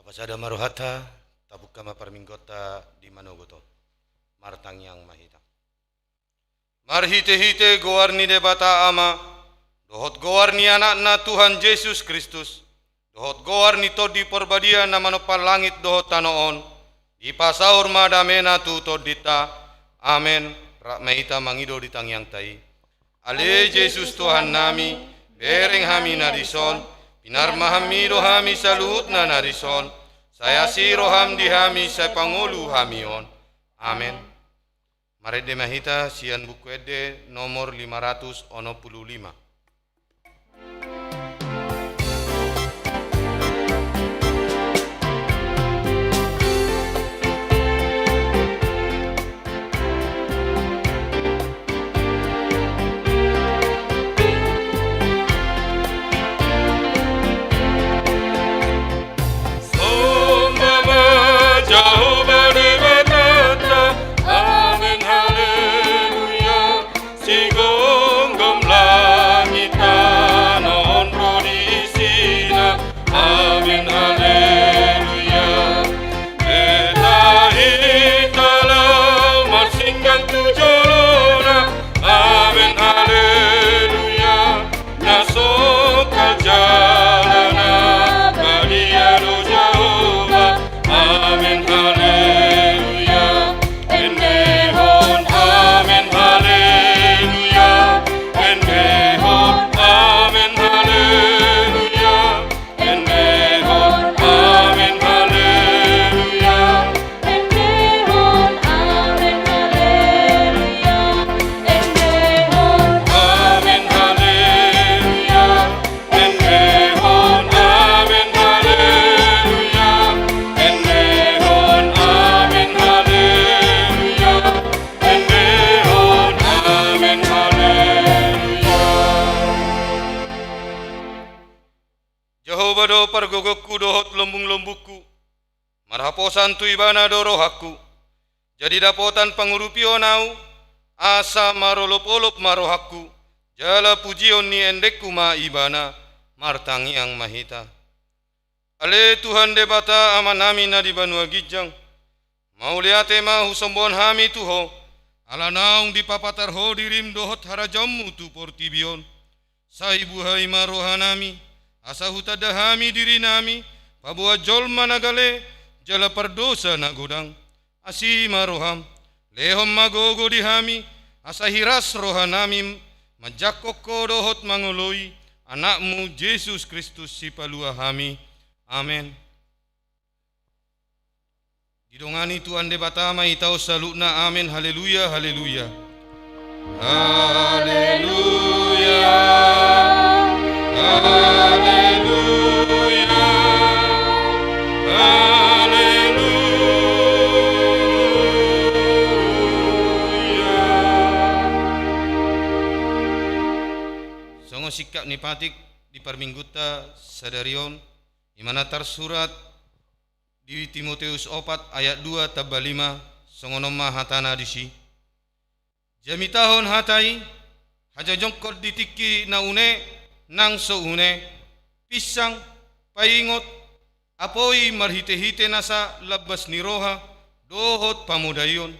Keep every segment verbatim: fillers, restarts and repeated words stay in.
Pasada ma rohanta, tapungka ma parmingguonta di manogot on. Martangiang ma hita. Marhitehite goar ni Debata Ama, dohot goar ni Anakna Tuhan Jesus Kristus, dohot goar ni Tondi Parbadia na manompa langit dohot tano on, dipasaor ma damena tu tondinta. Amen. Rap ma hita mangido di tangiangta i. Ale Jesus Tuhannami, bereng hami na dison, pinarmahanmi do hami saluhutna na dison, sai asi roham di hami, sai pangolu hami on. Amen. Marende ma hita sian Buku Ende nomor lima ratus onom pulu lima. Somba ma Jahowa Debatanta. Amen, haleluya. Sigomgom langit tano on ro di isina. Amen, haleluya. Beta hita laho marsinggang tu jolona. Amen, haleluya. Na songkal jala na badia do Jahowa. Amen, haleluya. Endehon, amen, haleluya. Endehon, amen, haleluya. Endehon, amen, haleluya. Endehon, amen, haleluya. Endehon, amen, haleluya. Endehon, amen, haleluya. Endehon, amen, haleluya. Endehon, amen, haleluya. Jahowa do pargogongku dohot lombunglombungku. Marhaposan tu Ibana do rohangku. Jadi dapotan pangurupion ahu, asa marolopolop ma rohangku, jala pujion ni endengku ma Ibana. Martangiang ma hita. Ale Tuhan Debata Amanami na di banua ginjang, mauliate ma husombohon hami tu Ho, ala naung dipapatar Ho dirim dohot harajaonmu tu portibi on. Sai buhai ma rohanami, asa hutanda hami dirinami, paboa jolma na gale, jala pardosa na godang. Asi ma roham, lehon ma gogo di hami, asa hiras rohanami manjangkon Ho dohot mangoloi Anakmu Jesus Kristus Sipalua hami. Amen. Didongani Tuhan Debata ma hita on saluhutna. Amen, haleluya, haleluya. Haleluya, haleluya, haleluya. Songon singkat ni patik di parminggunta sadari on, i ma na tarsurat di Timoteus opat ayat dua tamba lima, songon on ma hatana disi. Jamitahon hata i, hajongjongkon di tingki na une nang so une, pinsang, paingot, apoi marhitehite nasa lambas ni roha dohot pamodaion.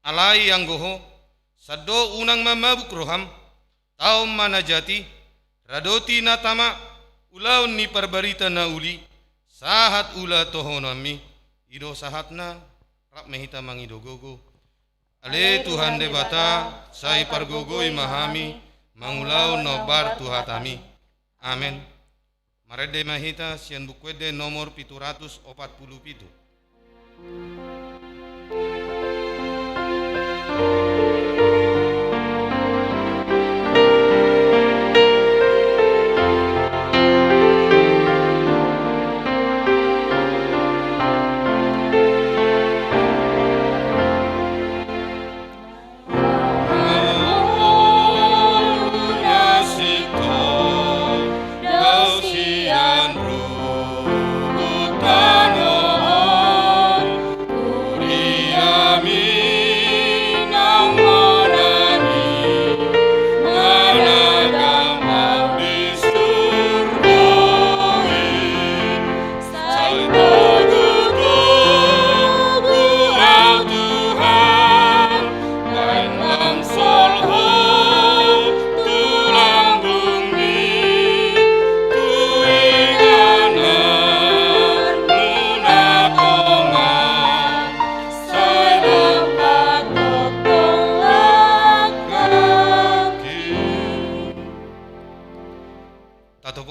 Alai anggo ho, sandok unang mamabuk roham, taon ma na jat i, radoti na tama, ulaon ni parbarita na uli, sahat ulaononnami. I do sahatna. Rap ma hita mangido gogo. Ale Tuhan Debata, sai pargogoi ma hami mangulahon na hombar tu hatami. Amen. Marende ma hita sian Buku Ende nomor pitu ratus opat pulu pitu.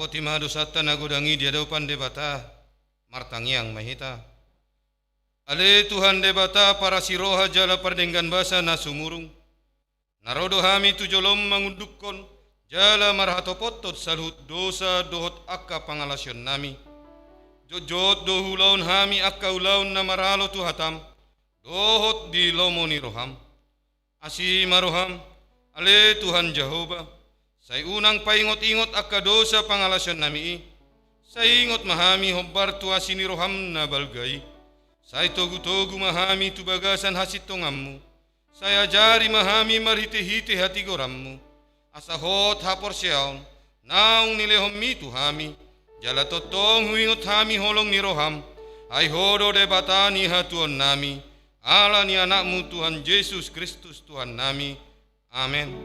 Boti ma dosanta na godang i di adopan Debata. Martangiang ma hita. Ale Tuhan Debata, parasi roha jala pardenggan basa na sumurung, na ro do hami tu jolom mangundukhon jala marhatopothon saluhut dosa dohot angka pangalaosionnami. Jotjot do huulahon hami angka ulaon na maralo tu hatam dohot di lomo ni roham. Asi ma roham, ale Tuhan Jahowa, sai unang paingotingot angka dosa pangalaosionnami i. Sai ingot ma hami hombar tu asi ni roham na balga i. Sai togutogu ma hami tu bagasan hasintonganmu. Sai ajari ma hami marhitehite hatigoranmu, asa hot haporseaon naung nilehonmi tu hami. Jala tongtong huingot hami holong ni roham, ai ho do Debata ni hatuaonnami, ala ni Anakmu Tuhan Jesus Kristus Tuhannami. Amen.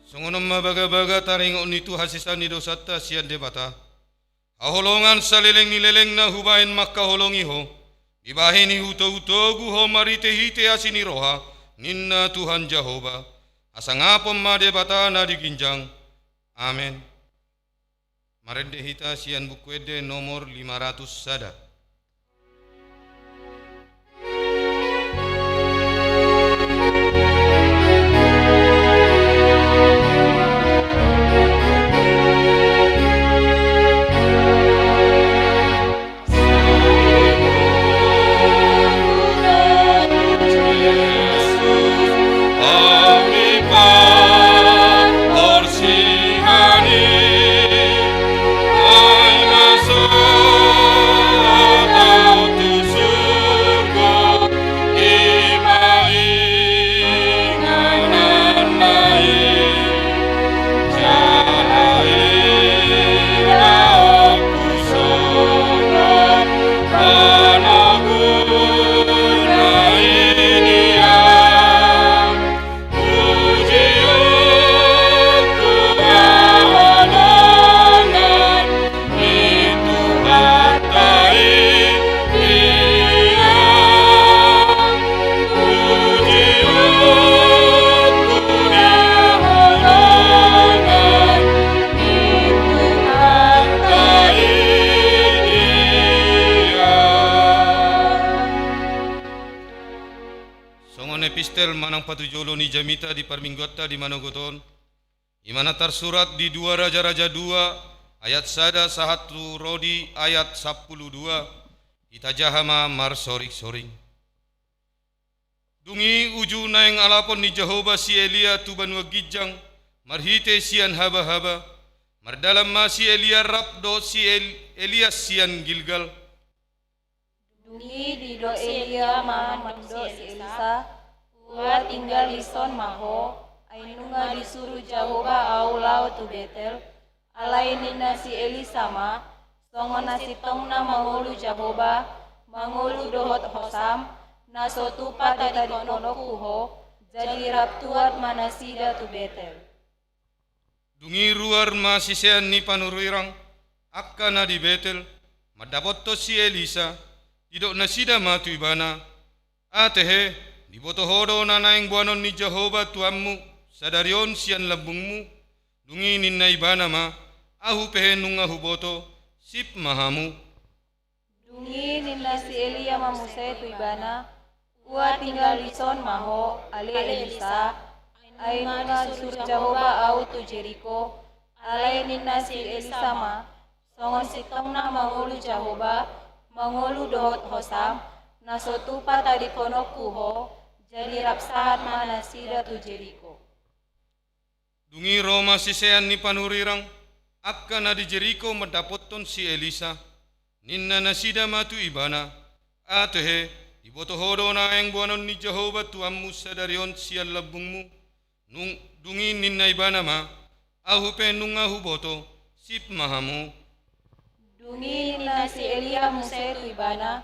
Songon on ma bagabaga taringot ni tu hasesaan ni dosanta sian Debata. Haholongan saleleng ni lelengna hubahen mangkaholongi ho, dibahen i hutogutogu ho marhitehite asi ni roha, ninna Tuhan Jahowa. Hasangapon ma Debata na di ginjang. Amen. Marende hita sian Buku Ende nomor lima ratus sada. Songon epistel manang patujolo ni jamita di parmingguanta di manogot on, i ma na tarsurat di dua Raja-raja dua ayat sada sahat tu ro di ayat sampulu dua. Hita jaha ma marsoringsoring. Dung i uju naeng alapon ni Jahowa si Elia tu banua ginjang marhite sian habahaba, mardalan ma si Elia rap dohot si El-, Elias sian Gilgal. Dung i didok Elia ma mandok si Elisa: Ua tinggal dison ma ho, ai nunga disuru Jahowa ahu laho tu Betel. Alai ninna si Elisa ma: Songon na sintongna mangolu Jahowa, mangolu dohot hosam, na so tupa tadingkononku ho, jadi rap tuat ma nasida tu Betel. Dung i ruar ma sisean ni panurirang, angka na di Betel, mandapothon si Elisa. Didok nasida ma tu ibana: Atehe, diboto ho do na naeng boanon ni Jahowa tuanmu sadari on sian lambungmu? Dung i ninna ibana ma: Ahu pe he nunga huboto, sip ma hamu. Dung i ninna si Elia ma muse tu ibana: Ua tinggal dison ma ho, ale Elisa, ai nunga disuru Jahowa ahu tu Jeriko. Alai ninna si Elisa ma: Songon sintongna mangolu Jahowa, mangolu dohot hosam, na so tupa tadingkononku ho, jadi rap sahat ma nasida tu Jeriko. Dung i ro ma sisean ni panurirang, angka na di Jeriko mandapothon si Elisa. Ninna nasida ma tu ibana: Atehe, diboto ho do naeng boanon ni Jahowa Tuhanmu sadari on sian lambungmu? Nung, dung i ninna ibana ma: Ahu pe nunga huboto, sip ma hamu. Dung i ninna si Elia muse tu ibana: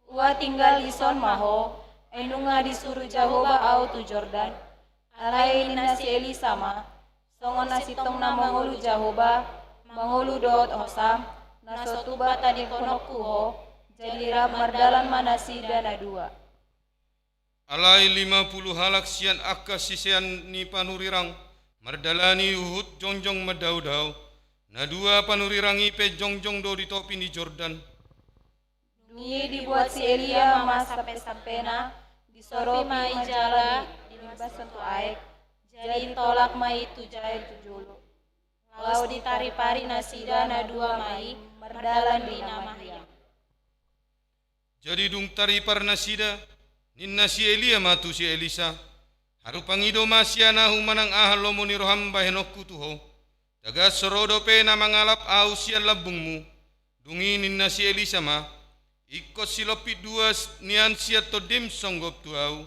Ua tinggal dison ma ho, ai nunga disuru Jahowa ahu tu Jordan. Alai ninna si Elisa ma: Songon na sintong na mangolu Jahowa, mangolu dohot hosam, na so tuba tadingkononku ho. Jadi rap mardalan ma nasida na dua. Alai lima pulu halak sian angka sisean ni panurirang mardalani huhut jongjong mandaodao. Na dua panurirang i pe jongjong do di topi ni Jordan. Dung i dibuat si Elia ma sampesampena, disopi ma i jala dilimbason tu aek, jadi tolap ma i tu jae tu jolo. Laos ditaripari nasida na dua ma i mardalan di na mahiang. Jadi dung taripar nasida, ninna si Elia ma tu si Elisa: Haru pangido ma sian ahu manang aha lomo ni roham bahenonku tu ho. Tagan so ro dope na mangalap ahu sian lambungmu. Dung i ninna si Elisa ma: Ingkon silompit dua nian sian tondim songgop tu ahu.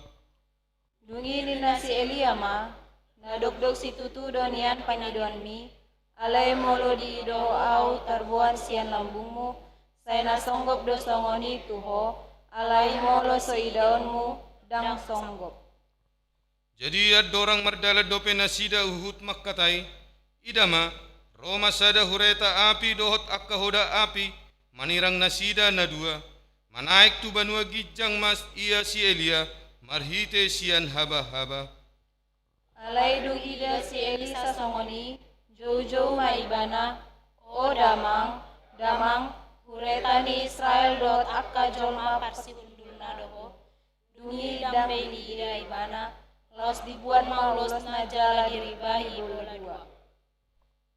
Dung i ninna si Elia ma: Na dokdok situtu do nian pangidoanmi, alai molo diida ho ahu tarboan sian lambungmu, sai na songgop do songon i tu ho, alai molo so idaonmu, ndang songgop. Jadi andorang mardalan dope nasida huhut mangkatai, ida ma, ro ma sada hureta api dohot angka hoda api manirang nasida na dua. Manaek tu banua ginjang ma ia si Elia marhite sian habahaba. Alai dung ida si Elisa songon i, joujou ma ibana: O damang, damang, hureta ni Israel dohot angka jolma parsihundulna do ho. Dung i ndang be diida ibana, laos dibuan ma ulosna jala diriba i bola dua.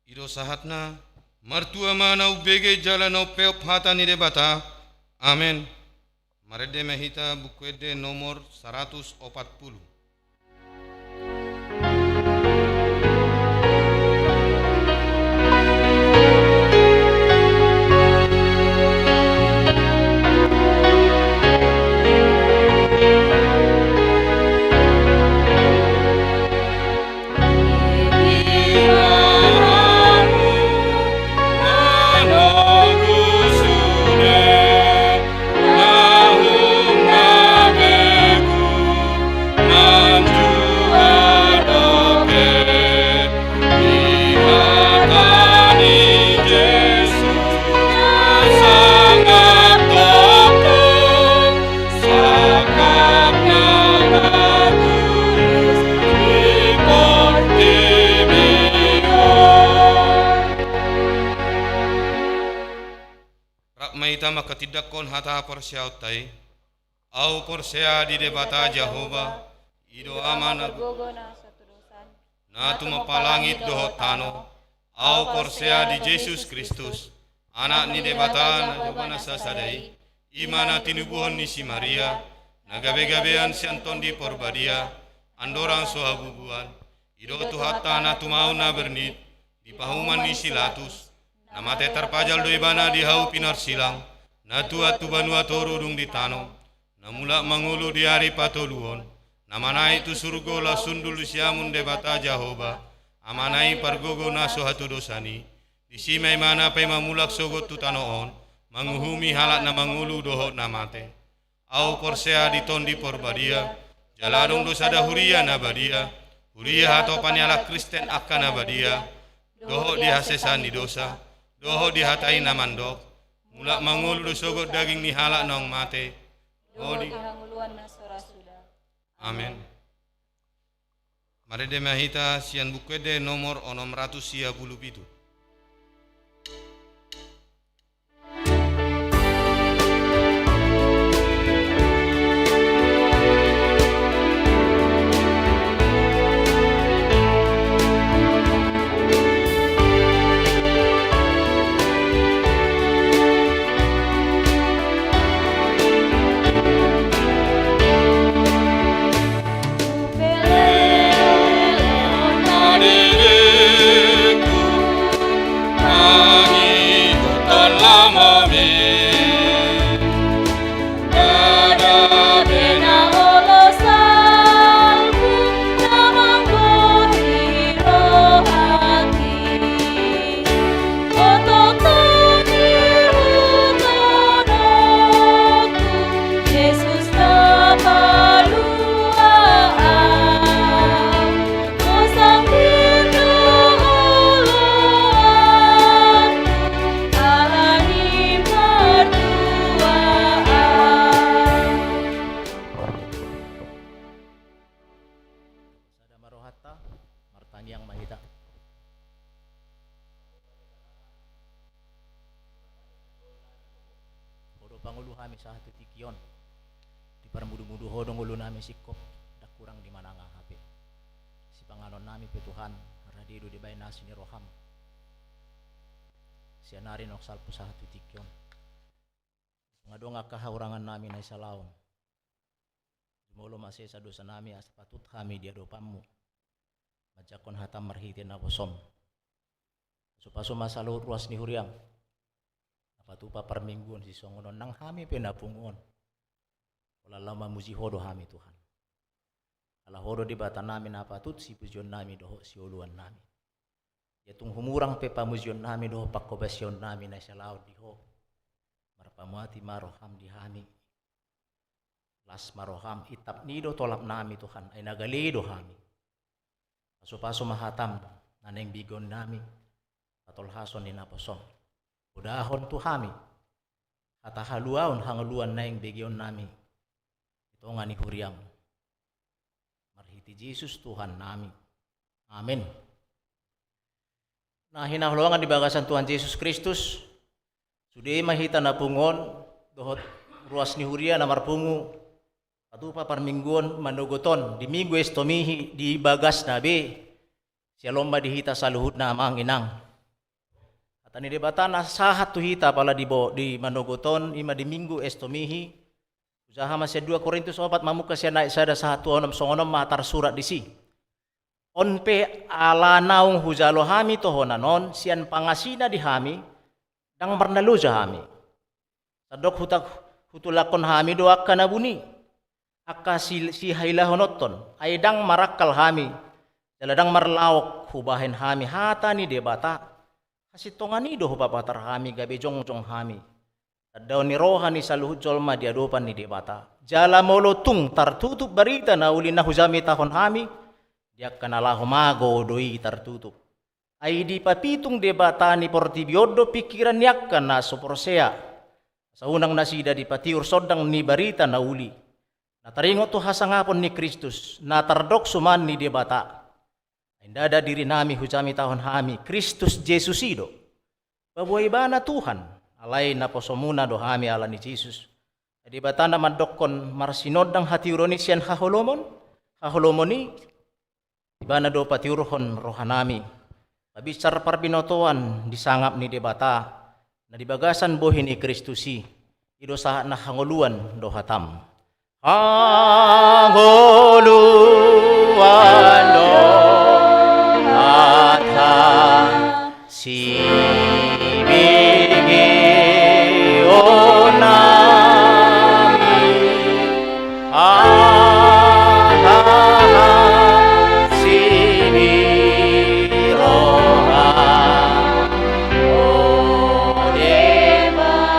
I do sahatna. Martua ma na umbege jala na umpeop hata ni Debata. Amen. Marende ma hita Buku Ende nomor saratus opat pulu. Rap ma hita manghatindanghon hata haporseaonta i. Ahu porsea di Debata Jahowa, i do Ama na gogo na so tudosan, na tumompa langit dohot tano. Ahu porsea di Jesus Kristus, Anak ni Debata na Jahowa na sasada i, i ma na tinubuhon ni si Maria, na gabegabean sian Tondi Porbadia, andorang so habubuan. I do Tuhanta na tumaon na bernit di pahuman ni si Latus, na mate tarpajal do ibana di hau pinarsilang, na tuat tu banua toru dung di tano, na mulak mangolu di ari patoluhon, na manaek tu surgo laos hundul di siamun Debata Jahowa, Amana i pargogo na so hatudosan i. Disi ma ibana paima mulak sogot tu tano on, manguhumi halak na mangolu dohot na mate. Ahu porsea di Tondi Porbadia, jala adong do sada huria na badia, huria hatopan ni halak Kristen angka na badia, dohot di hasesaan ni dosa, dohot di hata i na mandok, mulak mangolu do sogot daging ni halak naung mate, dohot di hangoluan na so ra suda. Amen. Marende ma hita sian Buku Ende nomor onom ratus sia pulu pitu. ma hita. Ho do pangolu hami sahat tu tingki on. Diparmudu-mudu Ho do ngolunami singkop, ndang hurang di manang aha pe. Sipanganon nami pe Tuhan, rade do dibaen asi ni roham. Sian ari naung salpu sahat tu tingki on. Nga dong angka hahurangan nami na i salaon. Jumolo ma sesa dosa nami asa patut hami di adopanmu. Manjangkon hatam marhite naposom. Pasu-pasu ma saluhut ruas ni huriam. Na patupa parmingguon sisongon on nang hami pe na pungu on. Holan laho mamuji Ho do hami Tuhan. Ala Ho do Debata nami na patut sipujion nami dohot sioloan nami. Ia tung humurang pe pamujion nami dohot panghobasion nami na i salaon di Ho. Marpamuati ma roham di hami. Las ma roham, itap ni do tolap nami Tuhan, ai na gale do hami. Pasu-pasu ma hatam, na naeng begeon nami, patolhason ni naposom. Udahon tu hami, hata haluaon hangoluan naeng begeon nami. Di tonga ni huriam. Marhite Jesus Tuhan nami. Amen. Na hinaholongan di bagasan Tuhan Jesus Kristus, sude ma hita na pungu on, dohot ruas ni huria na marpungu, patupa parmingguon manogot on, di Minggu Estomihi di bagasna be, sialom ma di hita saluhutna amang inang. Hata ni Debata na sahat tu hita apala di bo-, di manogot on, i ma di Minggu Estomihi, hujaha ma sian dua Korintus opat mamungka sian ayat sada sahat tu onom songon on ma tarsurat disi. On pe ala naung hujalo hami tohonan on sian pangasina di hami, ndang marnaloja hami. Sandok huta-, hutulakhon hami do angka na buni, angka si-, sihailahononhon, ai ndang marangkal hami, jala ndang marlaok hubahen hami hata ni Debata. Hasintongan i do hupapatar hami gabe jongjong hami. Tandaon ni roha ni saluhut jolma di adopan ni Debata. Jala molo tung tartutup barita na uli na hujamitahon hami, di angka na laho mago do i tartutup. Ai dipapitung Debata ni portibi on do pingkiran ni angka na so porsea. Asa unang nasida dipatiur sondang ni barita na uli. Na taringot tu hasangapon ni Kristus, na tardok suman ni Debata. Ai ndada dirinami hujamitahon hami, Kristus Jesus i do. Paboa Ibana Tuhan, alai naposomuna do hami ala ni Jesus. Ai Debata na mandokkon marsinondang hatiuron i sian haholomon, haholomon i, Ibana do patiurhon rohanami. Pabinsar parbinotoan di sangap ni Debata, na di bagasan bohi ni Kristus i, i do sahat na hangoluan do hatam. Hangoluan do hatam, sibegeonnami. Aha, sibiroha, o Debata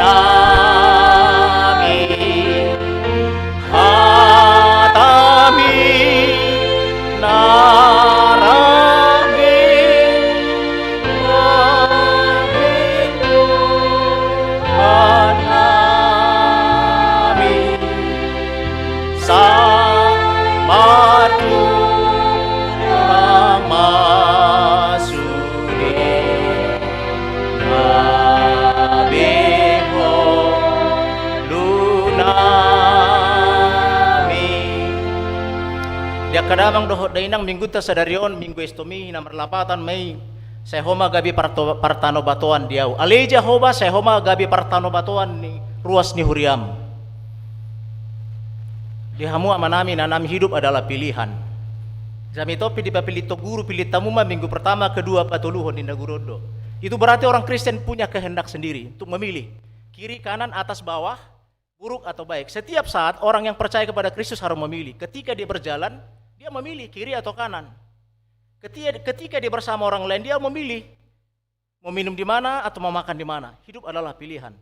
nami, hatami na rade. Sai martulang ma sude na beholunami. Di angka damang dohot dainang, minggunta sadari on, Minggu Estomihi na marlapatan ma i, sai ho ma gabe parto-, partanobatoan di ahu. Ale Jahowa, sai ho ma gabe partanobatoan ni ruas ni huriam. Di hamu amanami, inanami, hidup adalah pilihan. Jamita on pe dipapillit guru, pillit hamu ma minggu pertama, kedua, patoluhon, ninna guru on do. Itu berarti orang Kristen punya kehendak sendiri untuk memilih kiri, kanan, atas, bawah, buruk atau baik. Setiap saat orang yang percaya kepada Kristus harus memilih. Ketika dia berjalan, dia memilih kiri atau kanan. Ketika, ketika dia bersama orang lain, dia memilih mau minum di mana atau mau makan di mana. Hidup adalah pilihan.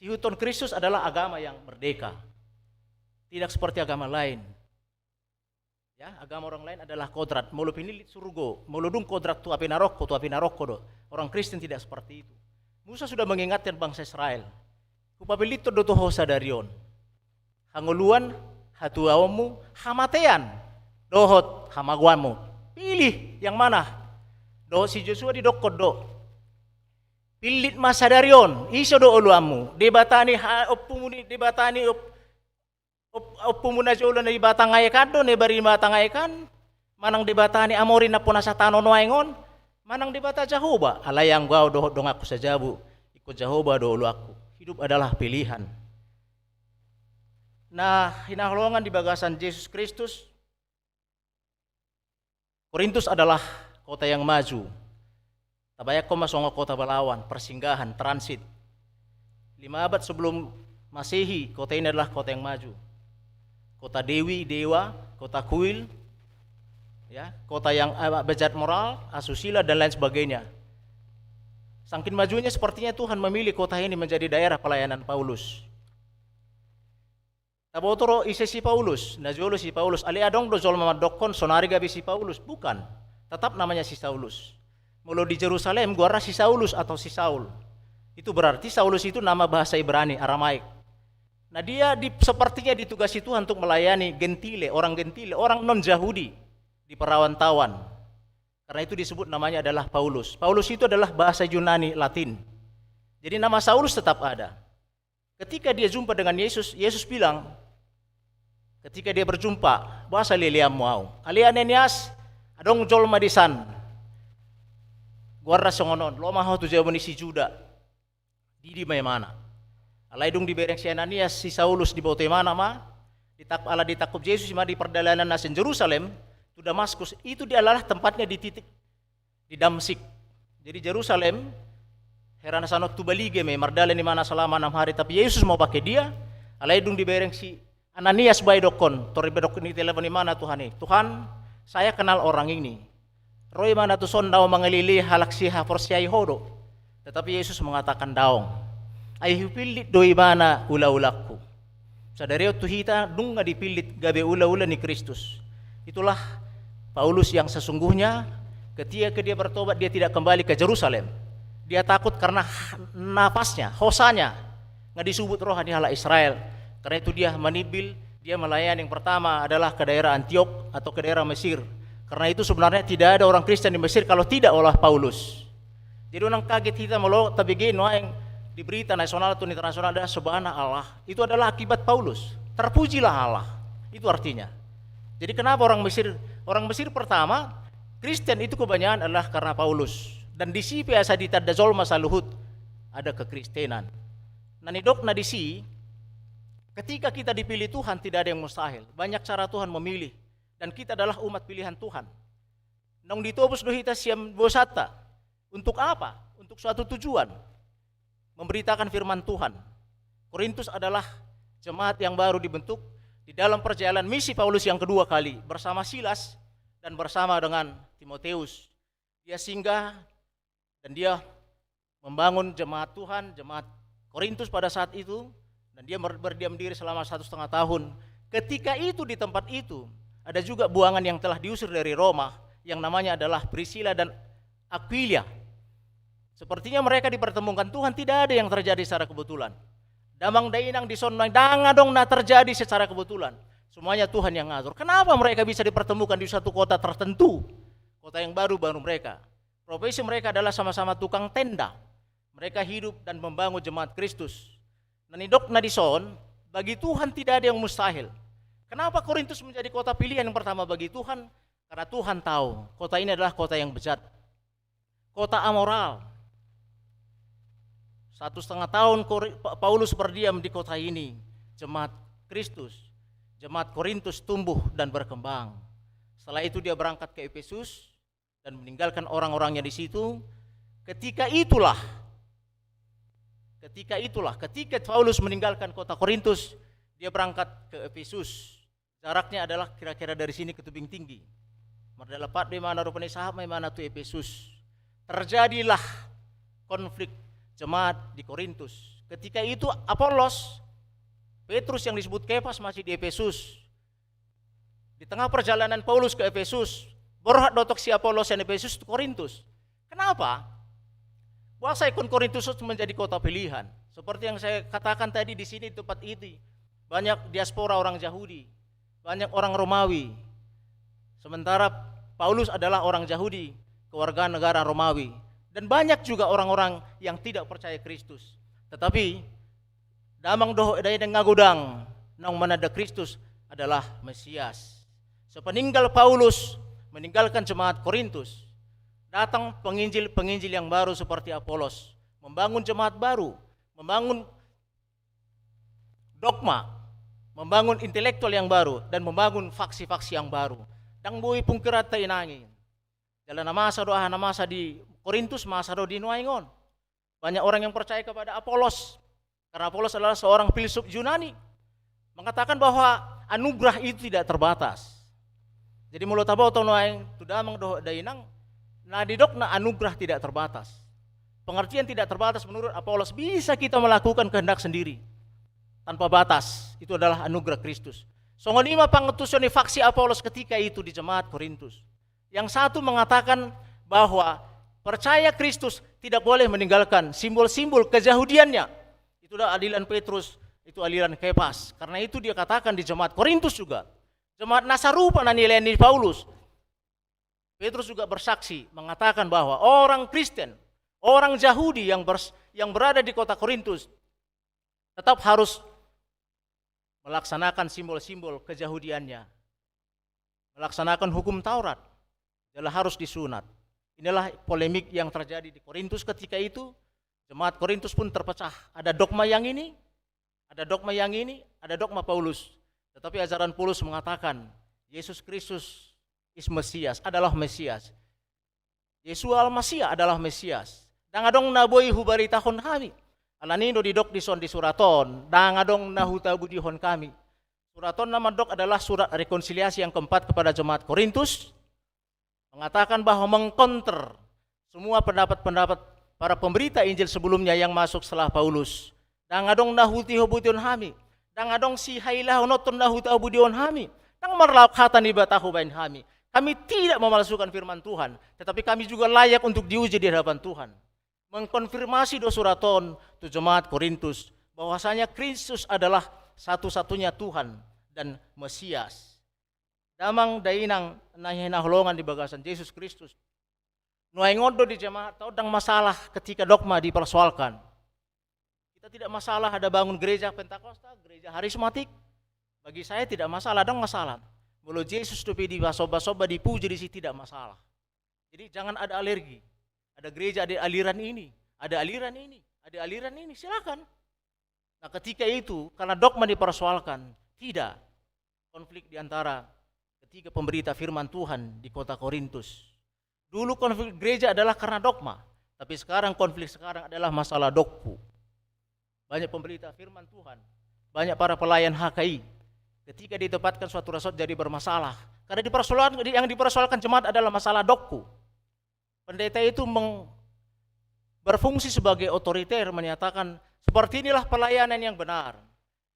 Siihuthon Kristus adalah agama yang merdeka. Tidak seperti agama lain. Ya, agama orang lain adalah kodrat. Molo pinillit surgo, molo dung kodrat tu api naroko, tu api naroko do. Orang Kristen tidak seperti itu. Musa sudah mengingatkan bangsa Israel. Hupapillit do tu ho sadari on hangoluan, hatuaonmu, hamatean, dohot hamagoanmu. Pilih yang mana? Dohot si Josua didokkon do, pillit ma sadari on, ise do oloanmu? Debata ni ha-, ompumu ni, Debata ni op-, op-, ompumu na jolo na di batang aek an do, na di batang aek an? Manang Debata ni Amori nampunasa tano nuaeng on? Manang Debata Jahowa? Alai anggo ahu dohot donganku sajabu, ingkon Jahowa do oloanku. Hidup adalah pilihan. Na hinaholongan di bagasan Jesus Kristus, Korintus adalah kota yang maju. Tabayangkon ma songon kota balawan, persinggahan, transit. Lima abad sebelum Masehi, kota ini adalah kota yang maju. Kota dewi, dewa, kota kuil, ya, kota yang, eh, bejat moral, asusila, dan lain sebagainya. Sangkin majunya, sepertinya Tuhan memilih kota ini menjadi daerah pelayanan Paulus. Taboto ro ise si Paulus, na jolo si Paulus. Alai adong do jolma mandokkon sonari gabe si Paulus? Bukan. Tetap namanya si Saulus. Molo di Jerusalem goarna si Saulus atau si Saul. Itu berarti Saulus itu nama bahasa Ibrani, Aramaik. Nah, dia di, sepertinya ditugasi Tuhan untuk melayani Gentile, orang Gentile, orang non-Jahudi di perantauan. Karena itu disebut namanya adalah Paulus. Paulus itu adalah bahasa Yunani, Latin. Jadi nama Saulus tetap ada. Ketika dia jumpa dengan Yesus, Yesus bilang, ketika dia berjumpa, "Boasa leleanmu ahu?" "Ale Ananias, adong jolma disan, goarna songon on, loas ma ho tu jabu ni si Juda, didi ma imana." Alai dung dibereng si Ananias si Saulus, diboto imana ma, ditak-, ala ditangkup Jesus ima di pardalanan na sian Jerusalem tu Damaskus, itu dia adalah tempatnya di titik di Damsik. Jadi Jerusalem, hera na sian on tu Balige ma i, mardalan imana selama enam hari, tapi Yesus mau pakai dia. Alai dung dibereng si Ananias, baen dokkon, tor dibereng, ditelepon imana Tuhan i, "Tuhan, saya kenal orang ini. Ro imana tuson laho mangalelei halak sihaporseai ho do." Tetapi Yesus mengatakan, "Daong. Ai hupillit do imana ulaulangku." Sadari on tu hita nunga dipillit gabe ulaula ni Kristus. Itulah Paulus yang sesungguhnya. Ketika dia bertobat, dia tidak kembali ke Jerusalem. Dia takut karena napasnya, hosanya, nga disubut roha ni halak Israel. Karena itu dia manimbil, dia melayani yang pertama adalah ke daerah Antiok atau ke daerah Mesir. Karena itu sebenarnya tidak ada orang Kristen di Mesir kalau tidak oleh Paulus. Jadi unang kaget hita molo tabege nuaeng di berita nasional atau internasional ada Hosana Allah. Itu adalah akibat Paulus. Terpujilah Allah. Itu artinya. Jadi kenapa orang Mesir, orang Mesir pertama Kristen itu kebanyakan adalah karena Paulus. Dan disi pe asa ditanda jolma saluhut ada kekristenan. Na nidokna disi, ketika kita dipilih Tuhan, tidak ada yang mustahil. Banyak cara Tuhan memilih. Dan kita adalah umat pilihan Tuhan. Naung ditobus do hita sian dosanta. Untuk apa? Untuk suatu tujuan. Memberitakan firman Tuhan. Korintus adalah jemaat yang baru dibentuk di dalam perjalanan misi Paulus yang kedua kali bersama Silas dan bersama dengan Timoteus. Dia singgah dan dia membangun jemaat Tuhan, jemaat Korintus pada saat itu, dan dia ber-, berdiam diri selama satu setengah tahun. Ketika itu, di tempat itu, ada juga buangan yang telah diusir dari Roma, yang namanya adalah Priscilla dan Aquila. Sepertinya mereka dipertemukan Tuhan, tidak ada yang terjadi secara kebetulan. Damang dainang dison, ndang adong na terjadi secara kebetulan. Semuanya Tuhan yang ngatur. Kenapa mereka bisa dipertemukan di suatu kota tertentu? Kota yang baru, baru mereka. Profesi mereka adalah sama-sama tukang tenda. Mereka hidup dan membangun jemaat Kristus. Na nidokna dison, bagi Tuhan tidak ada yang mustahil. Kenapa Korintus menjadi kota pilihan yang pertama bagi Tuhan? Karena Tuhan tahu kota ini adalah kota yang bejat. Kota amoral. Satu setengah tahun Kori-, Pa-, Paulus berdiam di kota ini. Jemaat Kristus, jemaat Korintus tumbuh dan berkembang. Setelah itu dia berangkat ke Efesus dan meninggalkan orang-orangnya di situ. Ketika itulah, ketika itulah, ketika Paulus meninggalkan kota Korintus, dia berangkat ke Efesus. Jaraknya adalah kira-kira dari sini ke Tebing Tinggi. Mardalan pat do imana rupani, sahat ma imana tu Efesus. Terjadilah konflik jemaat di Korintus. Ketika itu Apolos, Petrus yang disebut Kefas masih di Efesus. Di tengah perjalanan Paulus ke Efesus, borhat do tong si Apolos sian Efesus tu Korintus. Kenapa? Boasa ingkon Korintus itu menjadi kota pilihan? Seperti yang saya katakan tadi, di sini, di tempat ini, banyak diaspora orang Yahudi, banyak orang Romawi. Sementara Paulus adalah orang Yahudi, kewarganegara Romawi, dan banyak juga orang-orang yang tidak percaya Kristus. Tetapi damang dohot dainang na godang naung mananda Kristus adalah Mesias. Sepeninggal Paulus meninggalkan jemaat Korintus, datang penginjil-penginjil yang baru seperti Apolos, membangun jemaat baru, membangun dogma, membangun intelektual yang baru, dan membangun faksi-faksi yang baru. Ndang boi pungkiranta inang i. Jala na masa do aha na masa di Korintus, masa do di nuaeng on. Banyak orang yang percaya kepada Apolos, karena Apolos adalah seorang filsuf Yunani, mengatakan bahwa anugerah itu tidak terbatas. Jadi molo taboto nuaeng tu damang dohot dainang, na didokna anugerah tidak terbatas. Pengertian tidak terbatas menurut Apolos, bisa kita melakukan kehendak sendiri tanpa batas. Itu adalah anugerah Kristus. Songon i ma pangantusion ni faksi Apolos ketika itu di jemaat Korintus. Yang satu mengatakan bahwa percaya Kristus tidak boleh meninggalkan simbol-simbol keyahudiannya. Itulah aliran Petrus, itu aliran Kepas. Karena itu dia katakan di jemaat Korintus juga. Jemaat na sarupa na nilehon ni Paulus. Petrus juga bersaksi mengatakan bahwa orang Kristen, orang Yahudi yang bers-, yang berada di kota Korintus tetap harus melaksanakan simbol-simbol keyahudiannya, melaksanakan hukum Taurat, jala harus disunat. Inilah polemik yang terjadi di Korintus ketika itu. Jemaat Korintus pun terpecah. Ada dogma yang ini, ada dogma yang ini, ada dogma Paulus. Tetapi ajaran Paulus mengatakan Yesus Kristus is Mesias, adalah Mesias. Yeshua Al-Mashiach adalah Mesias. Ndang adong na boi hubaritahon hami. Alani do didok dison di surat on, ndang adong na hutabudihon hami. Surat on na mandok adalah surat rekonsiliasi yang keempat kepada jemaat Korintus, mengatakan bahwa mengkonter semua pendapat-pendapat para pemberita Injil sebelumnya yang masuk setelah Paulus. Ndang adong na hutiho-butihon hami. Ndang adong sihailahononhon na hutiho-butihon hami. Ndang marlaok hata ni Debata hubaen hami. Kami tidak memalsukan firman Tuhan, tetapi kami juga layak untuk diuji di hadapan Tuhan. Mengkonfirmasi do surat on tu jemaat Korintus bahwasanya Kristus adalah satu-satunya Tuhan dan Mesias. Damang dainang na hinaholongan di bagasan Jesus Kristus. Nuaeng on do di jemaat ta on ndang masalah ketika dogma dipersoalkan. Kita tidak masalah ada bangun gereja Pentakosta, gereja Harismatik. Bagi saya tidak masalah, ndang masalah. Molo Jesus dope dipasomba-somba, dipuji di situ tidak masalah. Jadi jangan ada alergi. Ada gereja, ada aliran ini, ada aliran ini, ada aliran ini, silakan. Nah, ketika itu karena dogma dipersoalkan, tidak. Konflik di antara ketiga pemberita firman Tuhan di kota Korintus. Dulu konflik gereja adalah karena dogma, tapi sekarang konflik sekarang adalah masalah dokku. Banyak pemberita firman Tuhan, banyak para pelayan H K I. Ketika ditempatkan suatu resort jadi bermasalah. Karena dipersoalkan, yang dipersoalkan jemaat adalah masalah dokku. Pendeta itu meng-, berfungsi sebagai otoriter, menyatakan seperti inilah pelayanan yang benar.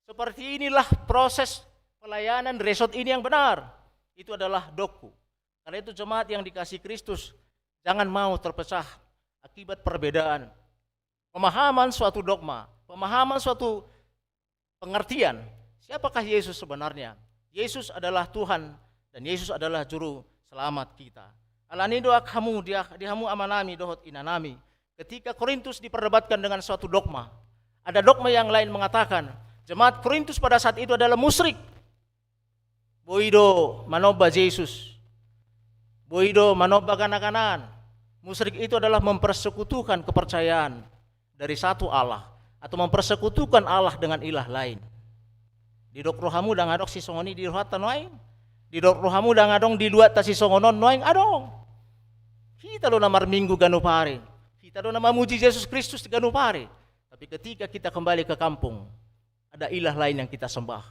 Seperti inilah proses pelayanan resort ini yang benar. Itu adalah dokku. Karena itu jemaat yang dikasihi Kristus, jangan mau terpecah akibat perbedaan pemahaman suatu dogma, pemahaman suatu pengertian. Siapakah Yesus sebenarnya? Yesus adalah Tuhan dan Yesus adalah juru selamat kita. Alani do hamu di, di hamu amanami dohot inanami. Ketika Korintus diperdebatkan dengan suatu dogma, ada dogma yang lain mengatakan, jemaat Korintus pada saat itu adalah musyrik. Boi do manomba Jesus. Boi do manomba gana-ganaan. Musyrik itu adalah mempersekutukan kepercayaan dari satu Allah atau mempersekutukan Allah dengan ilah lain. Didok rohamu ndang adong sisongon i di rohanta nuaeng. Didok rohamu ndang adong di luatta sisongon on nuaeng, adong. Hita do na marminggu ganup ari. Hita do na mamuji Jesus Kristus ganup ari. Tapi ketika kita kembali ke kampung, ada ilah lain yang kita sembah.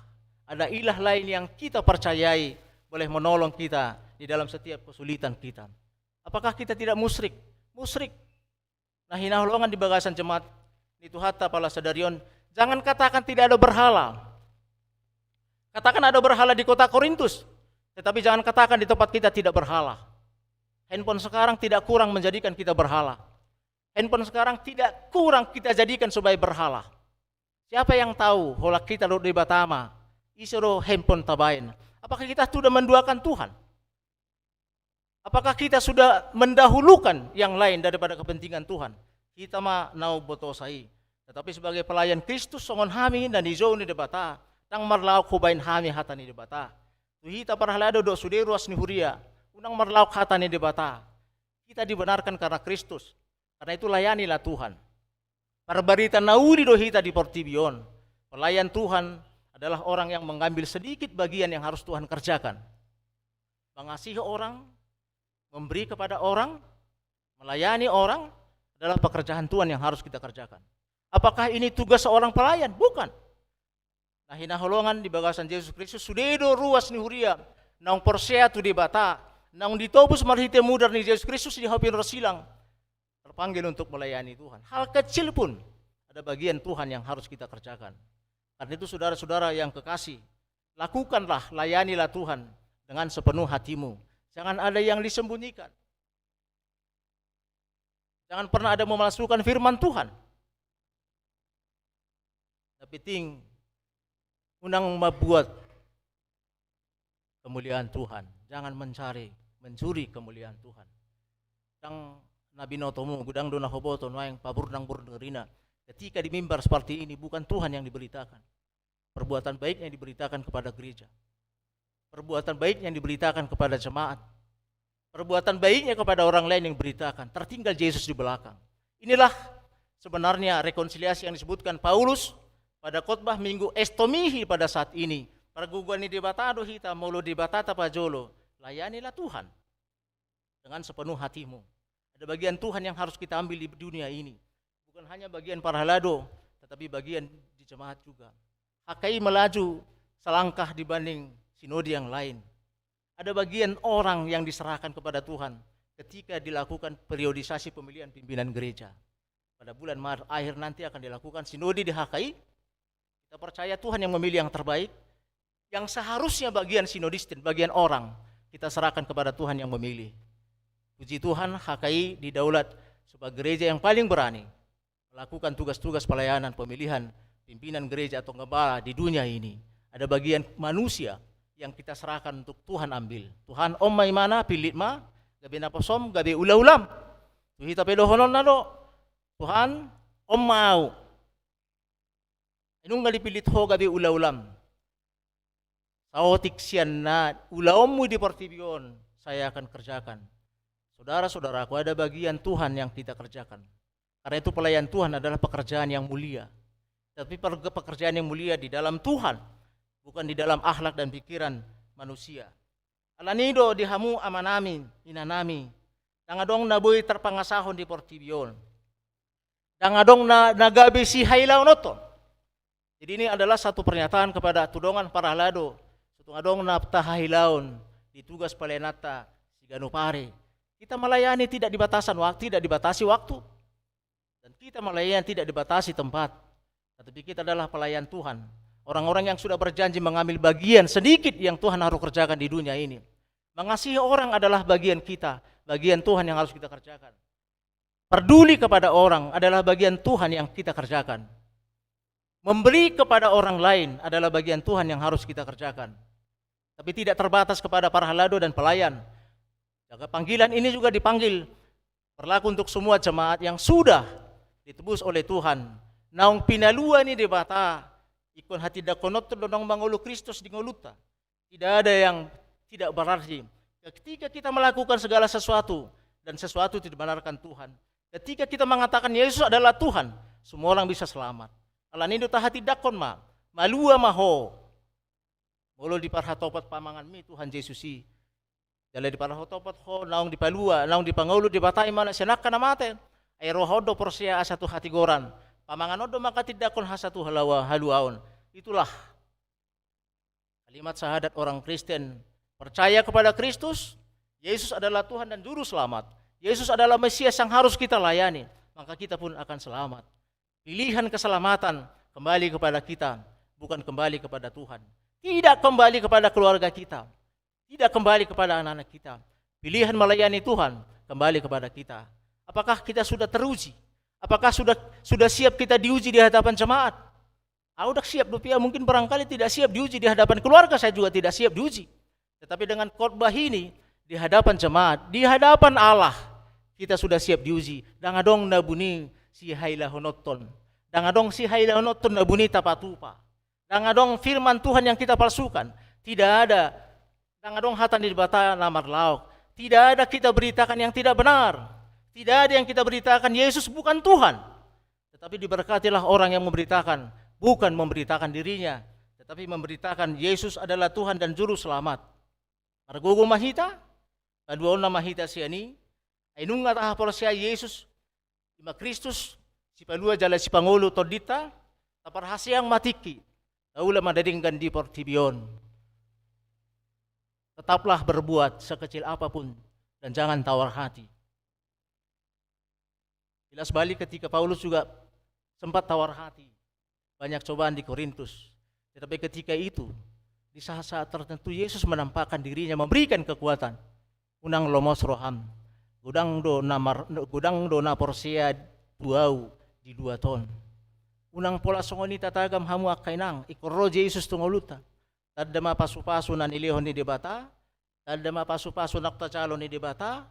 Ada ilah lain yang kita percayai boleh menolong kita di dalam setiap kesulitan kita. Apakah kita tidak musyrik? Musyrik. Na hinaholongan di bagasan jemaat ni Tuhanta pala sadari on, jangan katakan tidak ada berhala. Katakan ada berhala di kota Korintus, tetapi jangan katakan di tempat kita tidak berhala. Handphone sekarang tidak kurang menjadikan kita berhala. Handphone sekarang tidak kurang kita jadikan sebagai berhala. Siapa yang tahu, holan hita dohot Debata ma, ise do handphone tabaen. Apakah kita sudah menduakan Tuhan? Apakah kita sudah mendahulukan yang lain daripada kepentingan Tuhan? Hita ma na umbotosa i. Tetapi sebagai pelayan Kristus songon hami na nijou ni Debata, ndang marlaok hubaen hami hata ni Debata. Tu hita parhalado dohot sude ruas ni huria, unang marlaok hata ni Debata. Kita dibenarkan karena Kristus. Karena itu layanilah Tuhan. Parbarita na uli do hita di portibi on. Pelayan Tuhan adalah orang yang mengambil sedikit bagian yang harus Tuhan kerjakan. Mengasihi orang, memberi kepada orang, melayani orang adalah pekerjaan Tuhan yang harus kita kerjakan. Apakah ini tugas seorang pelayan? Bukan. Na hinaholongan di bagasan Jesus Kristus, sude do ruas ni huria naung porsea tu Debata, naung ditobus marhite mudar ni Jesus Kristus di hau pinarsilang, terpanggil untuk melayani Tuhan. Hal kecil pun ada bagian Tuhan yang harus kita kerjakan. Karena itu, saudara-saudara yang kekasih, lakukanlah, layanilah Tuhan dengan sepenuh hatimu. Jangan ada yang disembunyikan. Jangan pernah ada memalsukan firman Tuhan. Tapi ting, unang membuat kemuliaan Tuhan. Jangan mencari, mencuri kemuliaan Tuhan. Ndang na binotomu, godang do na huboto nuaeng paburnang-burnang irina. Ketika di mimbar seperti ini, bukan Tuhan yang diberitakan. Perbuatan baiknya diberitakan kepada gereja. Perbuatan baiknya diberitakan kepada jemaat. Perbuatan baiknya kepada orang lain yang diberitakan. Tertinggal Yesus di belakang. Inilah sebenarnya rekonsiliasi yang disebutkan Paulus pada khotbah Minggu Estomihi pada saat ini. Pargogoi ni Debata do hita, molo Debata tapajolo, layanilah Tuhan dengan sepenuh hatimu. Ada bagian Tuhan yang harus kita ambil di dunia ini. Bukan hanya bagian parhalado, tetapi bagian di jemaat juga. H K I melaju selangkah dibanding sinode yang lain. Ada bagian orang yang diserahkan kepada Tuhan ketika dilakukan periodisasi pemilihan pimpinan gereja. Pada bulan Maret akhir nanti akan dilakukan sinode di H K I. Kita percaya Tuhan yang memilih yang terbaik. Yang seharusnya bagian sinodistin, bagian orang, kita serahkan kepada Tuhan yang memilih. Puji Tuhan, H K I didaulat sebagai gereja yang paling berani melakukan tugas-tugas pelayanan pemilihan pimpinan gereja atau gembala di dunia ini. Ada bagian manusia yang kita serahkan untuk Tuhan ambil. Tuhan, on ma imana, pillit ma, gabe naposom, gabe ula-ulam. Tu hita pe dohononna do, Tuhan, on ma ahu. Ai nunga dipillit Ho gabe ula-ulam. Saotik sian na ulaonmu di portibi on, saya akan kerjakan. Saudara-saudaraku, ada bagian Tuhan yang kita kerjakan. Karena itu pelayan Tuhan adalah pekerjaan yang mulia. Tapi per-, pekerjaan yang mulia di dalam Tuhan, bukan di dalam akhlak dan pikiran manusia. Alani do di hamu amanami, inanami, ndang adong na boi tarpangasahon di portibi on. Ndang adong na, na gabe sihailaononton. Jadi ini adalah satu pernyataan kepada tu dongan parhalado, so tung adong na tahailaon di tugas pelayananta siganup ari. Kita melayani tidak dibatasan waktu, tidak dibatasi waktu. Dan kita melayani tidak dibatasi tempat. Tetapi kita adalah pelayan Tuhan. Orang-orang yang sudah berjanji mengambil bagian sedikit yang Tuhan harus kerjakan di dunia ini. Mengasihi orang adalah bagian kita, bagian Tuhan yang harus kita kerjakan. Peduli kepada orang adalah bagian Tuhan yang kita kerjakan. Memberi kepada orang lain adalah bagian Tuhan yang harus kita kerjakan. Tapi tidak terbatas kepada parhalado dan pelayan. Jaga panggilan ini juga dipanggil, berlaku untuk semua jemaat yang sudah ditebus oleh Tuhan. Naung pinalua ni Debata, ingkon hatindangkononta do naung mangolu Kristus di ngolunta. Tidak ada yang tidak berarti. Ketika kita melakukan segala sesuatu dan sesuatu itu dibenarkan Tuhan, ketika kita mengatakan Yesus adalah Tuhan, semua orang bisa selamat. Alani do tahatindangkon ma, malua ma ho. Molo diparhatopot pamanganmi Tuhan Jesus i, jala diparhatopot ho naung dipalua, naung dipangolu Debata imana sian angka na mate, ai roha on do porsea asa tu hatigoran. Pamangan on do mangkatindangkon asa tu halawa-, haluaon. Itulah kalimat syahadat orang Kristen, percaya kepada Kristus, Yesus adalah Tuhan dan Juru Selamat. Yesus adalah Mesias yang harus kita layani, maka kita pun akan selamat. Pilihan keselamatan kembali kepada kita, bukan kembali kepada Tuhan. Tidak kembali kepada keluarga kita. Tidak kembali kepada anak-anak kita. Pilihan melayani Tuhan kembali kepada kita. Apakah kita sudah teruji? Apakah sudah, sudah siap kita diuji di hadapan jemaat? Au ndang siap dope au, mungkin barangkali tidak siap diuji di hadapan keluarga, saya juga tidak siap diuji. Tetapi dengan khotbah ini, di hadapan jemaat, di hadapan Allah, kita sudah siap diuji. Ndang adong na buni sihailahononhon. Ndang adong sihailahononhon na buni tapatupa. Ndang adong firman Tuhan yang kita palsukan. Tidak ada. Ndang adong hata ni Debata na marlaok. Tidak ada kita beritakan yang tidak benar. Tidak ada yang kita beritakan Yesus bukan Tuhan. Tetapi diberkatilah orang yang memberitakan, bukan memberitakan dirinya, tetapi memberitakan Yesus adalah Tuhan dan Juru Selamat. Margogo ma hita, paluaonna ma hita sian i, ai nunga tahaporseai Yesus, i ma Kristus, sipalua jala sipangolu tondinta, taparhaseang ma tingki, taula ma na denggan di portibi on. Tetaplah berbuat sekecil apapun dan jangan tawar hati. Jelas balik ketika Paulus juga sempat tawar hati. Banyak cobaan di Korintus. Tetapi ketika itu, di saat-saat tertentu Yesus menampakkan dirinya, memberikan kekuatan. Unang lomos roham. Godang do na mar-, godang do na porsea tu Ahu di luat on. Unang pola songon i tatagam hamu angka inang, ingkon ro Jesus tu ngolunta. Tanda ma pasupasu na nilehon ni Debata, tanda ma pasupasu naung tajalo ni Debata,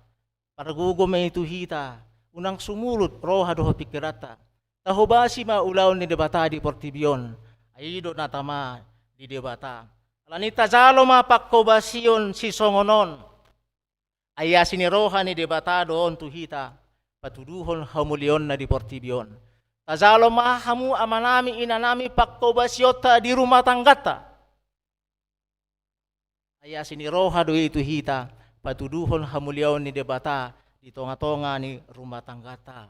pargogo ma i tu hita, unang sumurut roha dohot pingkiranta. Tahobasi ma ulaon ni Debata di portibi on, ai i do na tama di Debata. Alani i tajalo ma panghobasion sisongon on. Ai asi ni roha ni Debata do on tu hita, patuduhon hamuliaonna di portibi on. Tajalo ma hamu amanami inanami panghobasionta di rumah tangganta. Ai asi ni roha do i tu hita, patuduhon hamuliaon ni Debata di tonga-tonga ni rumah tangganta.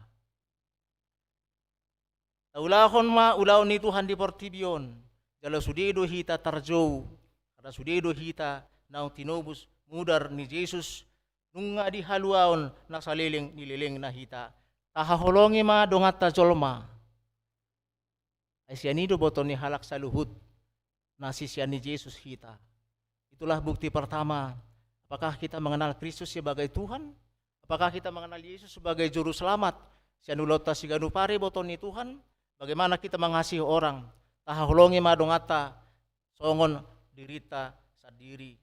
Taulahon ma ulaon ni Tuhan di portibi on, jala sude do hita tarjou, karna sude do hita naung tinobus mudar ni Jesus, nunga dihaluaon na saleleng ni lelengna hita. Tahaholongi ma donganta jolma. Ai sian i do boto ni halak saluhut na sisean ni Jesus hita. Itulah bukti pertama, apakah kita mengenal Kristus sebagai Tuhan? Apakah kita mengenal Yesus sebagai Juru Selamat? Sian ulaonta siganup ari boto ni Tuhan, bagaimana kita mengasihi orang? Tahaholongi ma donganta songon dirinta sandiri.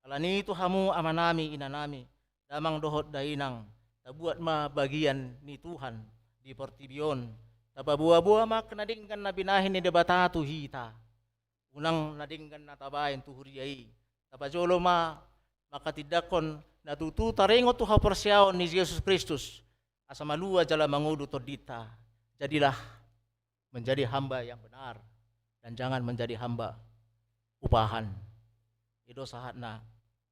Alani i tu hamu amanami inanami, damang dohot dainang, tabuat ma bagian ni Tuhan di portibi on. Tapaboa-boa ma angka na denggan na binahen ni Debata tu hita. Unang na denggan na tabaen tu huria i. Tapajolo ma manghatindanghon na tutu taringot tu haporseaon ni Jesus Kristus, asa malua jala mangolu tondinta. Jadilah menjadi hamba yang benar, dan jangan menjadi hamba upahan. I do sahatna,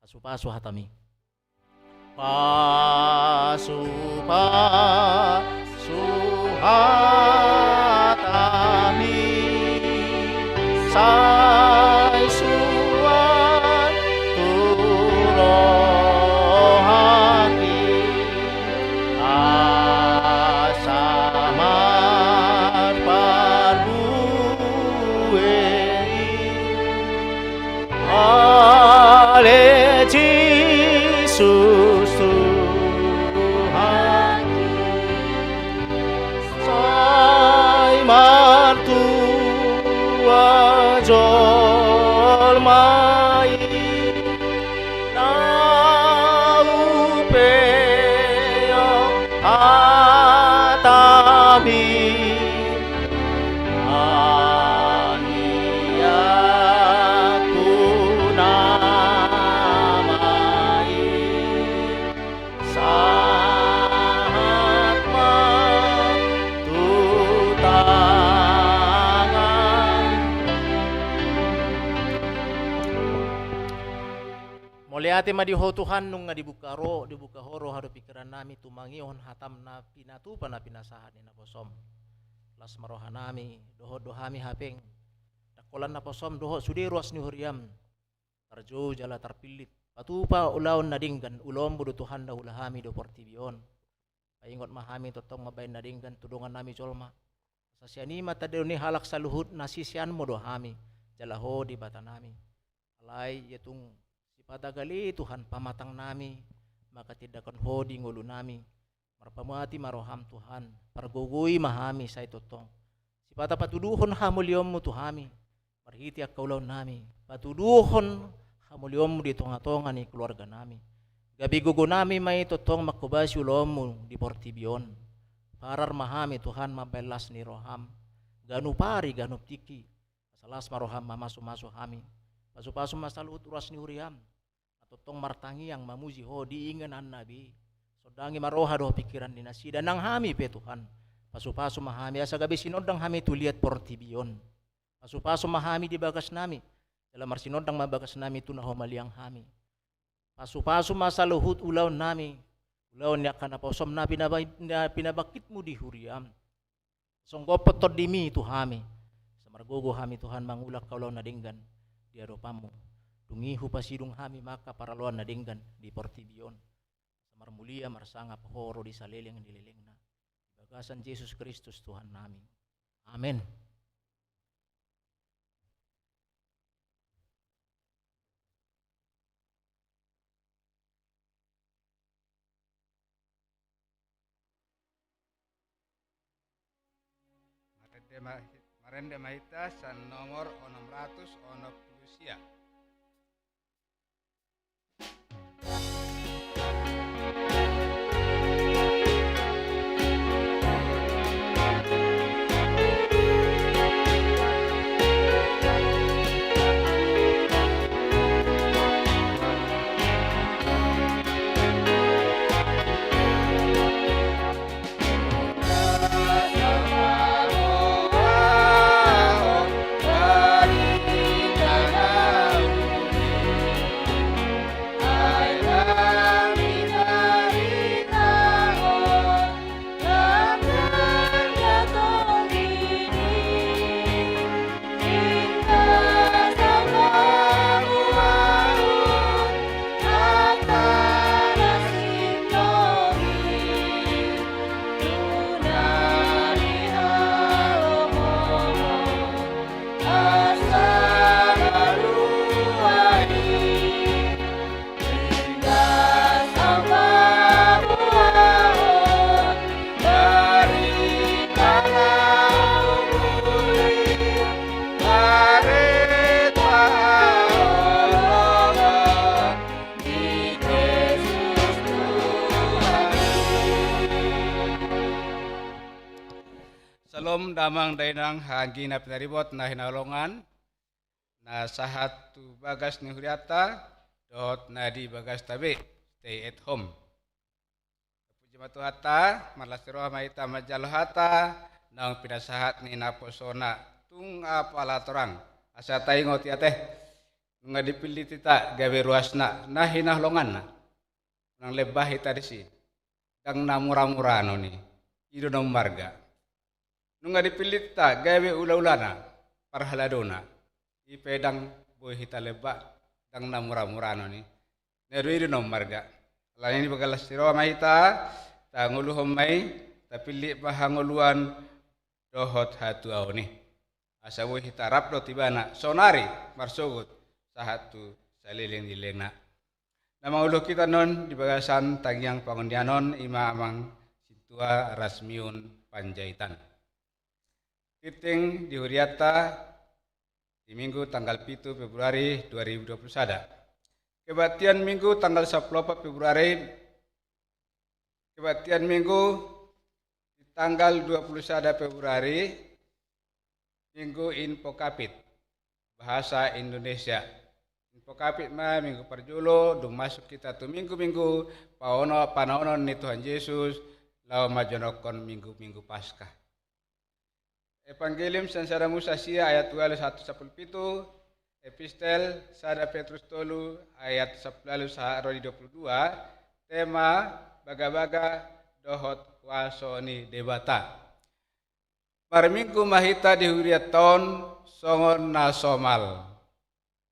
pasupasu hatami. Pasupasu hatami, sai suan tu rohangki, asa marparbue i. Ale Jesus Tuhanki, sai martua jolma i, na upeon hatami. Tangiangku nama i, sahat ma tu tangan. Mauliate ma di Ho Tuhan, nunga dibuka ro, dibuka Ho roha dohot pingkiran nami tu mangihon hatam na pinatupa na pinasahat ni naposom. Las ma roha nami, dohot do hami hape, ndang holan naposom dohot sude ruas ni huriam, tarjou jala tarpillit patupa ulaon na denggan, ulaonmu do Tuhan na huula hami di portibi on. Paingot ma hami tongtong mambahen na denggan tu dongan nami jolma. Asa sian i ma tanda ni halak saluhut na siseanmu do hami, jala Ho Debata nami. Alai ia tung sipata gale Tuhan pamatang nami, manghatindanghon Ho di ngolu nami. Marpamuati ma roham Tuhan, pargogoi ma hami sai tongtong. Sipata patuduhon hamuliaonmu tu hami, marhite angka ulaon nami, patuduhon hamuliaonmu di tonga-tonga ni keluarga nami. Gabe gogonami ma i tongtong manghobasi ulaonmu di portibi on. Parar ma hami Tuhan mambahen las ni roham. Ganup ari, ganup tingki. Asa las ma roham mamasumasu hami. Pasupasu ma saluhut ruas ni huriam. Na tongtong martangiang mamuji ho di inganan na be i. Sondangi ma roha dohot pingkiran ni nasida nang hami pe Tuhan. Pasupasu ma hami asa gabe sinondang hami tu liat portibi on. Pasupasu ma hami di bagasnami. Jala marsinondang ma bagasnami tu na humaliang hami. Pasupasu ma saluhut ulaonnami. Ulaon ni angka naposom na pinaba-, na pinabangkitmu di huriam. Songgop tondimi tu hami. Asa margogo hami Tuhan mangula angka ulaon na denggan di adopanmu. Dung i hupasidung hami ma angka paraloan na denggan di portibi on. Asa marmulia marsangap ho ro di saleleng ni lelengna. Di bagasan Jesus Kristus Tuhannami. Amen. Marende ma-, marende ma hita sian nomor onom ratus onom pulu sia. Syalom damang dainang, anggi na pinaribot na hinaholongan. Na sahat tu bagas ni hurianta dohot na di bagasta be, stay at home. Puji ma Tuhanta, marlas ni roha ma hita manjalo hata naung pinasahat ni naposona. Tung apala torang, asa taingot hita ate, nunga dipillit hita gabe ruasna na hinaholonganna. Unang lemba hita disi. Ndang na muramura annon i, i do na ummarga. Nunga dipillit hita gabe ulaulana, parhaladona, i pe ndang boi hita lemba, ndang na muramura annon i. Na do i do na ummarga. Alani i marlas ni roha ma hita, tangoluhon ma i, tapillit ma hangoluan dohot hatuaon i. Asa boi hita rap dohot ibana saonari marsogot sahat tu saleleng ni lelengna. Na mangoluhon hita annon di bagasan tangiang pangondianon i ma amang sintua Rasmiun Panjaitan. Tingting di hurianta di Minggu tanggal pitu Februari dua ribu dua puluh sada. Kebaktian Minggu tanggal sampulu opat Februari. Kebaktian Minggu di tanggal dua puluh sada Februari, Minggu Invocavit, bahasa Indonesia. Invocavit ma minggu parjolo, dung masuk hita tu minggu-minggu paono-, panaonon ni Tuhan Jesus, laho manjonokhon minggu-minggu Paskah. Evangelium sian Sada Musa sia ayat ualu sahat tu sampulu pitu, Epistel Sada Petrus tolu ayat sampulu ualu sahat ro di dua puluh dua, tema bagabaga dohot kuaso ni Debata. Marminggu ma hita di hurianta on songon na somal.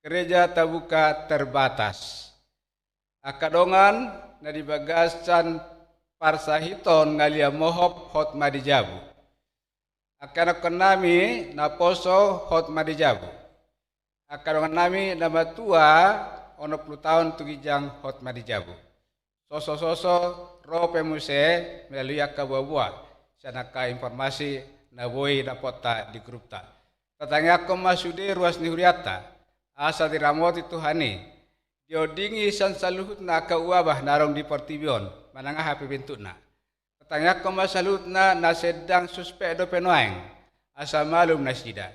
Gereja tabuka terbatas. Angka dongan na di bagasan parsahiton, ngalih mohop, hot ma di jabu. Angka ianakkonnami naposo, hot ma di jabu. Angka dongannami na matua, onom pulu taon tu ginjang, hot ma di jabu. Sosososo ro pe muse melalui angka boaboa sian angka informasi na boi dapotta di grupta. Tatangiangkon ma sude ruas ni hurianta asa diramoti Tuhan i. Diondingi sian saluhutna angka wabah na adong di portibi on, manang aha pe bentukna. Tatangiangkon ma saluhutna na sedang suspek dope nuaeng, asa malum nasida.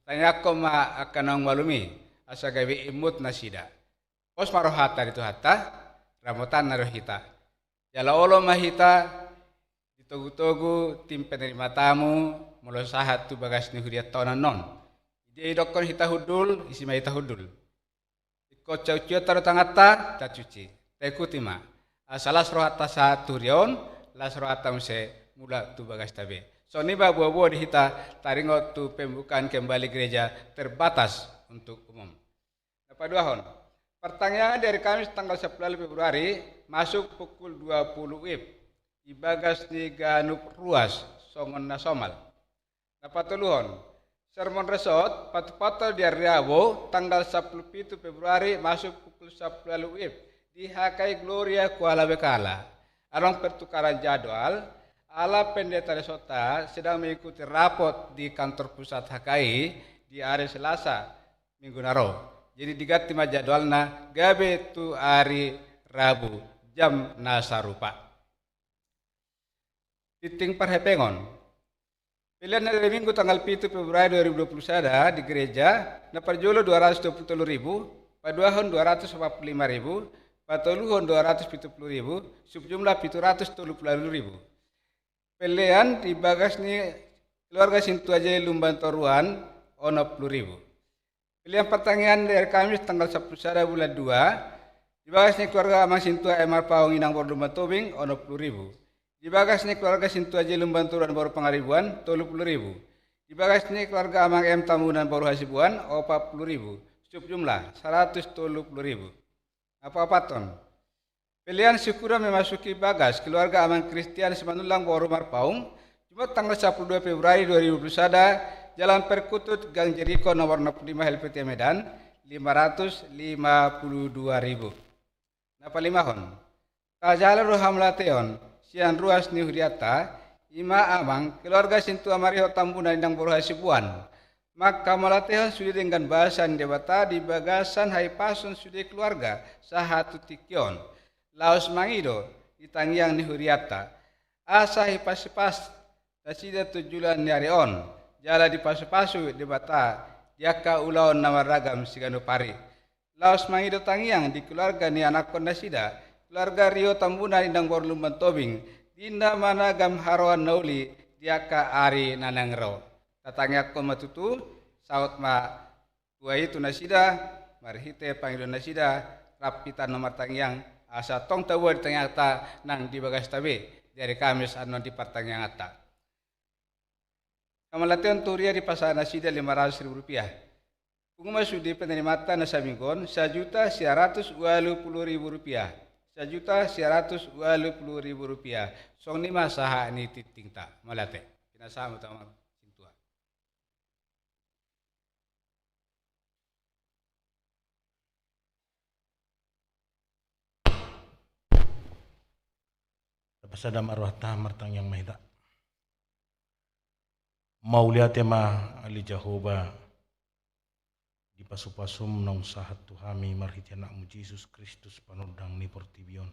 Tatangiangkon ma angka naung malum i, asa gabe imut nasida. Pos ma rohanta di Tuhanta, ramotanna do hita. Jala olo ma hita ditogutogu tim penerima tamu, molo sahat tu bagas ni huria tahunan on. Dia didokkon hita hundul, isi ma hita hundul. Ingkon cuci-cuci tanganta, tacuci. Taikuti ma. Asa las rohanta sahat tu huria on, las rohanta muse mulak tu bagasta be. Songon i ma boa-boa di hita taringot tu pembukaan kembali gereja terbatas untuk umum. Na paduahon. Partangiangan di hari Kamis tanggal sampulu ualu Februari, masuk pukul dua puluh W I B di bagas ni ganup ruas, songon na somal. Na patoluhon, sermon resort, patupatuhon di ari Rabu, tanggal sampulu pitu Februari, masuk pukul sampulu ualu W I B di H K I Gloria Kuala Bekala. Adong pertukaran jadwal, ala pendeta resort-ta sedang mengikuti rapot di kantor pusat H K I di ari Selasa minggu na ro. Jadi diganti ma jadwalna gabe tu ari Rabu jam na sarupa. Tingting parhepengon. Pelean na di ari Minggu tanggal pitu Februari dua ribu dua puluh sada di gereja, na parjolo dua ratus dua puluh tolu ribu, paduahon dua ratus opat puluh lima ribu, patoluhon dua ratus pitu puluh ribu, subjumlah pitu ratus tolu puluh ualu ribu. Pelean di bagas ni keluarga Sintua J Lumban Toruan, onom puluh ribu. Pelean partangiangan di ari Kamis tanggal sampulu sada bulan dua, di bagas ni keluarga Amang Sintua M R Paung Inang boru Lumban Tobing, onom puluh ribu. Di bagas ni keluarga Sintua J Lumban Toruan boru Pangaribuan, tolu puluh ribu. Di bagas ni keluarga Amang M Tambunan boru Hasibuan, opat puluh ribu. Subjumlah, saratus tolu puluh ribu. Na paopathon. Pelean syukuran memasuki bagas keluarga Amang Kristian Simanullang boru Marpaung, Jumat tanggal sampulu dua Februari dua ribu dua puluh sada, Jalan Perkutut, Gang Jeriko, nomor enam puluh lima, Helvetia, Medan, lima ratus lima puluh dua ribu. Na palimahon. Tajalo do hamauliateon sian ruas ni hurianta, i ma Amang keluarga Sintua Mariho Tambunan Inang boru Hasibuan. Manghamauliatehon sude denggan basa ni Debata di bagasan hahipason sude keluarga sahat tu tingki on. Laos mangido di tangiang ni hurianta, asa hipasipas nasida tu joloan ni ari on, jala dipasupasu Debata di angka ulaon na marragam siganup ari. Laos mangido tangiang di keluarga ni anakkon nasida, keluarga Rio Tambunan Inang boru Lumban Tobing, di na managam haroan na uli di angka ari na naeng ro. Tatangiangkon ma tutu, saut ma tua i tu nasida, marhite pangidoan nasida, rap hita annon martangiang, asa tong taboa di tangiangta nang di bagasta be, di ari Kamis annon di partangianganta. Hamauliateon tu huria dipasahat nasida lima ratus ribu rupiah. Pungu ma sude penerimanta na saminggu on, sajuta sia ratus ualu pulu ribu rupiah. Sajuta sia ratus ualu pulu ribu rupiah. Songon i ma sahat ni tingtingta. Mauliate. Pinasahat ma tu Amang Sintua. Tapasada ma rohanta, martangiang ma hita. Mauliate ma ale Jahowa, di pasupasum naung sahat tu hami marhite Anakmu Jesus Kristus, Panondang ni portibi on.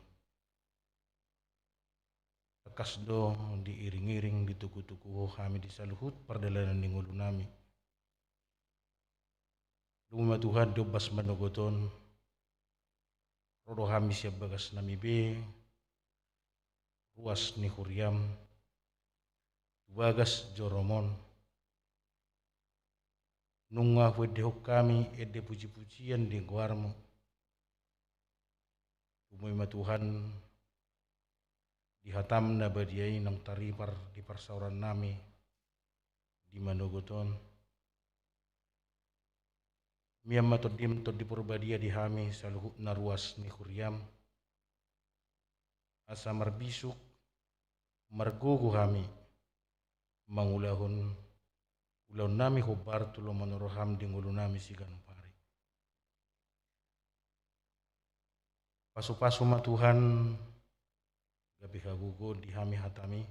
Tangkas do diiringiring, ditukutuku Ho hami di saluhut pardalanan ni ngolunami. Dung i ma Tuhan, di ombas manogot on, ro do hami sian bagasnami be, ruas ni huriam, tu bagas jorom on. Nunga huendehon hami ende pujipujian di goarmu. Tumua i ma Tuhan, di hatam na badia i naung taripar di parsaorannami di manogot on. Mian ma Tondim, Tondi Porbadia, di hami saluhutna ruas ni huriam, asa marbisuk, margogo hami mangulahon ulaonnami hombar tu lomo ni roham di ngolunami siganup ari. Pasupasu ma Tuhan, gabe hagogoon di hami hatami,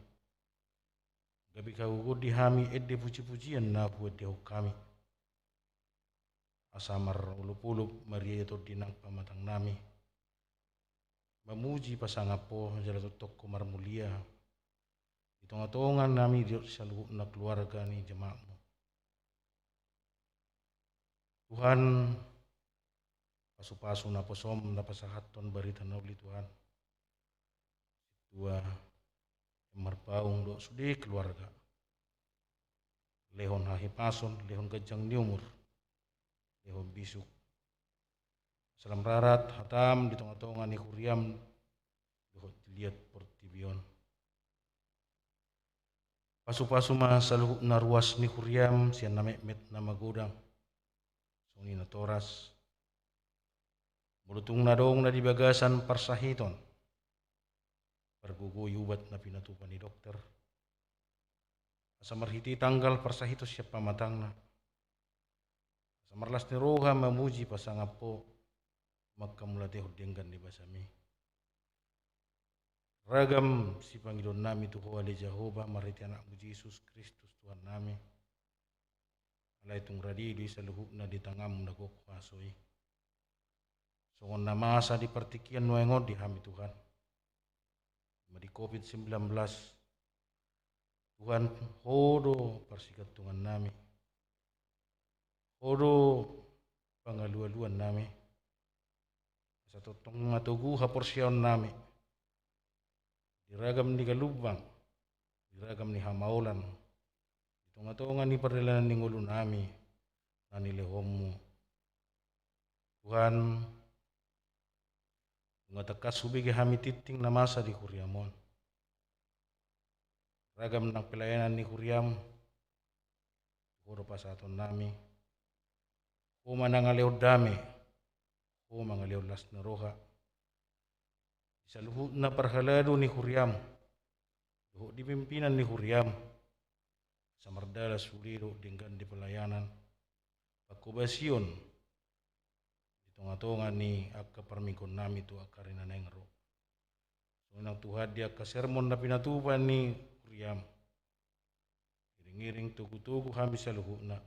gabe hagogoon di hami ende pujipujian na huendehon hami. asa marolopolop ma Ho di tonga ni pamatang nami, mamuji pasangap Ho jala tongtong Ho marmulia di tongatonga nami dohot saluhutna keluarga ni jemaat-Mu. Tuhan, pasupasu naposo-M na pasahathon barita na uli, Tuhan. Sintua M. Marpaung dohot sude keluarga. Lehon hahipason, lehon ganjang ni umur, lehon bisuk. Asa lam rarat hata-M di tongatonga ni huria-M dohot di liat portibi on. Pasupasu ma saluhutna ruas ni huria-M sian na metmet na magodang, songon i natoras. Molo tung na adong na di bagasan parsahiton, pargogoi ubat na pinatupa ni dokter, asa marhite tanggal parsahiton sian pamatangna, asa marlas ni roha mamuji pasangap Ho, manghamauliatehon denggan ni basa-Mi. Ragam sipangidoan nami tu Ho ale Jahowa marhite Anak-Mu Jesus Kristus Tuhan nami. Alai tung rade do i saluhutna di tangan-Mu na gok huaso i. Songon na masa di partingkian nuaeng on di hami, Tuhan. Ma di covid sembilan belas. Tuhan, Ho do parsigantungan nami. Ho do pangalualuan nami. Asa tongtong ma togu haporseaon nami di ragam ni galumbang, di ragam ni hamaolon, di tongatonga ni pardalanan ni ngolu nami na nilehon-Mu. Tuhan, nunga tangkas hubege hami tingting na masa di huria-M on. Ragam nang pelayanan ni huria-M, Ho do pasahaton nami. Ho ma na mangalehon dame, Ho ma mangalehon las ni roha di saluhutna parhalado ni huria-M dohot di pimpinan ni huria-M, asa mardalan sude dohot denggan di pelayanan, panghobasion di tongatonga ni angka parmingguon nami tu angka ari na naeng ro. Songon i nang Tuhan di angka sermon na pinatupa ni huria-M, iring-iring togutogu hami saluhutna,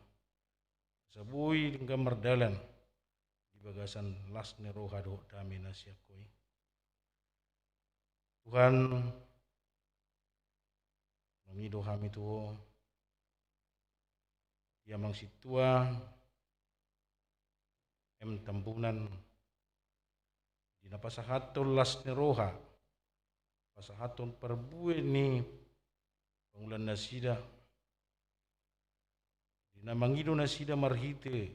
asa boi denggan mardalan di bagasan las ni roha dohot dame na sian Ho i. Tuhan, mangido hami tu Ho, di Amang Sintua M. Tambunan, di na pasahathon las ni roha, pasahathon parbue ni panguloan nasida, di na mangido nasida marhite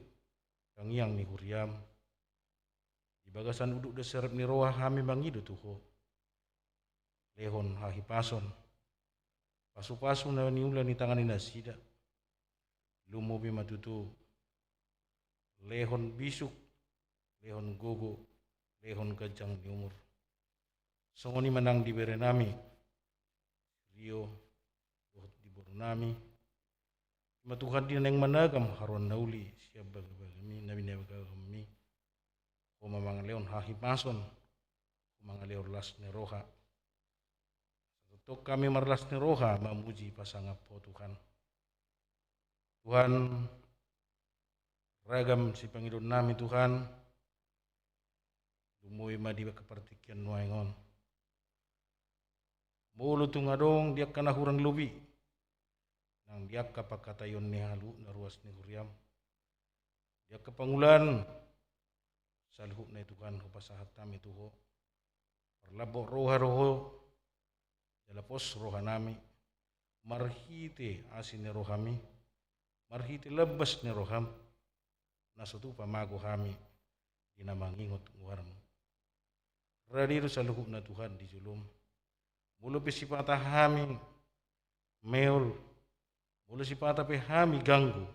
tangiang ni huria-M. Di bagasan udut dohot serep ni roha hami mangido tu Ho. Lehon hahipason, pasupasu na niula ni tangan ni nasida. Lumobi ma tutu lehon bisuk, lehon gogo, lehon ganjang ni umur. Songon i ma nang di bere nami Rio dohot di boru nami. I ma Tuhan di na naeng managam haroan na uli sian bagabaga-Mi na binagabaga-Mi. Ho ma mangalehon hahipason, Ho mangalehon las ni roha. Asa tongtong hami marlas ni roha mamuji pasangap Ho, Tuhan. Tuhan, ragam sipangidoan nami, Tuhan, lumobi ma di angka partingkian nuaeng on. Molo tung adong di angka na hurang lobi nang di angka pangkataion ni saluhutna ruas ni huria-M, di angka panguloan saluhutna i, Tuhan, hupasahat hami tu Ho. Parlambok roha do Ho, jala pos roha nami, marhite asi ni roha-Mi, marhite lambas ni roha-M, na so tupa mago hami di na mangingot goar-Mu. Rade do saluhutna, Tuhan, di jolo-M. Molo pe sipata hami meol, molo sipata pe hami ganggu,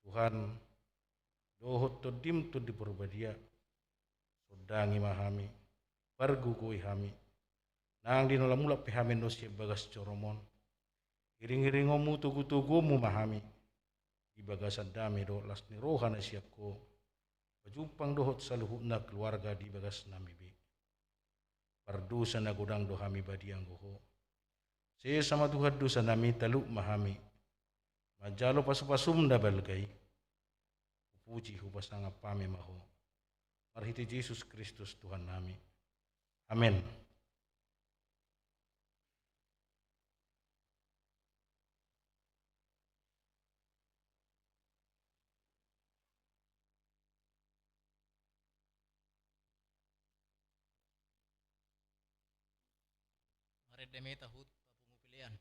Tuhan, dohot Tondi-M, Tondi Porbadia, sondangi ma hami, pargogoi hami. Nang di na lam mulak pe hami annon sian bagas joro-M on, iring-iringonmu, togutoguonmu ma hami di bagasan dame dohot las ni roha na sian Ho, pajumpang dohot saluhutna keluarga di bagasnami be. Pardosa na godang do hami badia anggo Ho. Sesa ma Tuhan dosanami, talup ma hami manjalo pasupasum na balga i. puji, hupasangap hami ma Ho. Marhite Jesus Kristus Tuhannami. Amen. Marende ma hita tu papungu pelean.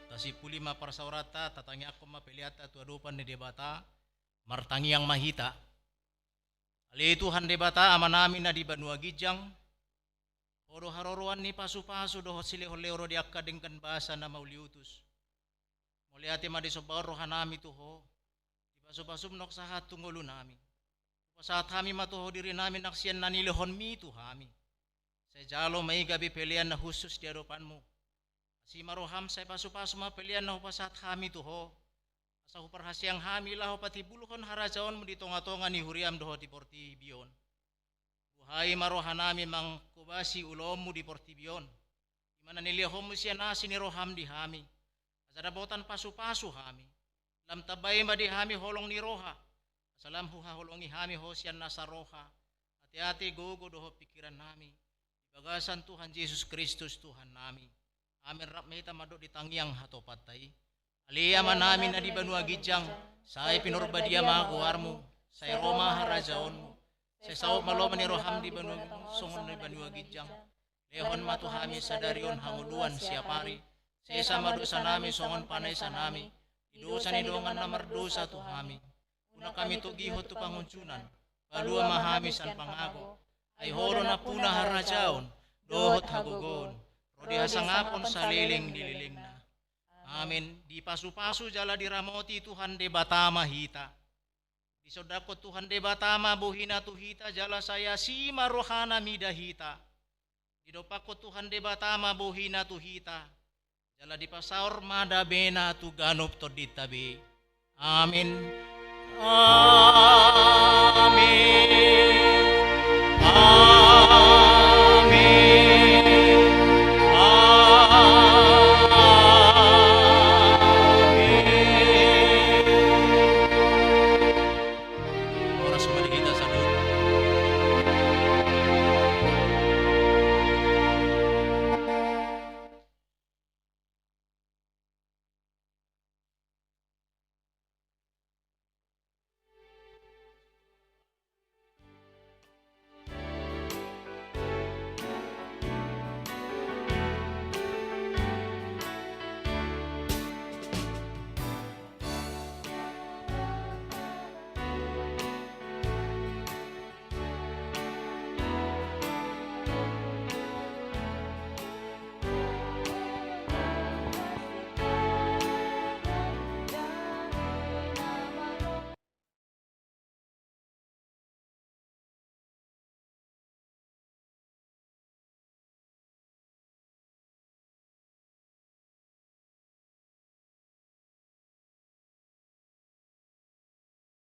Tasimpuli ma parsaoranta, tatangiangkon ma peleanta tu adopan ni Debata. Martangiang ma hita. Ale Tuhan Debata, Amanami na di banua ginjang, Ho do haroroan ni pasupasu dohot silehonlehon ro di angka denggan basa na mauliutus. Mauliate ma disombaon rohanami tu Ho, dipasupasum nang sahat tu ngolunami. Hupasahat hami ma tu Ho dirinami nang sian na nilehonMi tu hami. Sai jalo ma i gabe pelean na hushus di adopanMu. Asi ma rohaM, sai pasupasu ma pelean na hupasahat hami tu Ho, asa huparhaseang hami laho patimbulhon harajaonMu di tongatonga ni huriaM dohot di portibi on. Buhai ma rohanami manghobasi ulaonMu di portibi on, i ma na nilehonMu sian asi ni rohaM di hami, asa dapotan pasupasu hami. Lam tambai ma di hami holong ni roha, asa lam huhaholongi hami Ho sian nasa roha, ateate, gogo dohot pingkirannami, di bagasan Tuhan Jesus Kristus Tuhannami. Amen. Rap ma hita mandok di tangiang hatopanta i. Ale Amanami na di banua ginjang, sai pinarbadia ma goarMu, sai ro ma harajaonMu, sai saut ma lomo ni rohaM di banua, songon na di banua ginjang. Lehon ma tu hami sadari on hangoluan siapari. Sesa ma dosanami songon panesanami di dosa ni dongan na mardosa tu hami. Unang hami togihon tu pangunjunan, palua ma hami sian pangago. Ai Ho do nampuna harajaon dohot hagogoon, ro di hasangapon saleleng ni lelengna. Amen. Dipasupasu jala diramoti Tuhan Debata ma hita. Disondangkon Tuhan Debata ma bohiNa tu hita, jala sai asi ma rohaNa mida hita. Didompakkon Tuhan Debata ma bohiNa tu hita, jala dipasaor ma dameNa tu ganup tondinta be. Amen. Amen.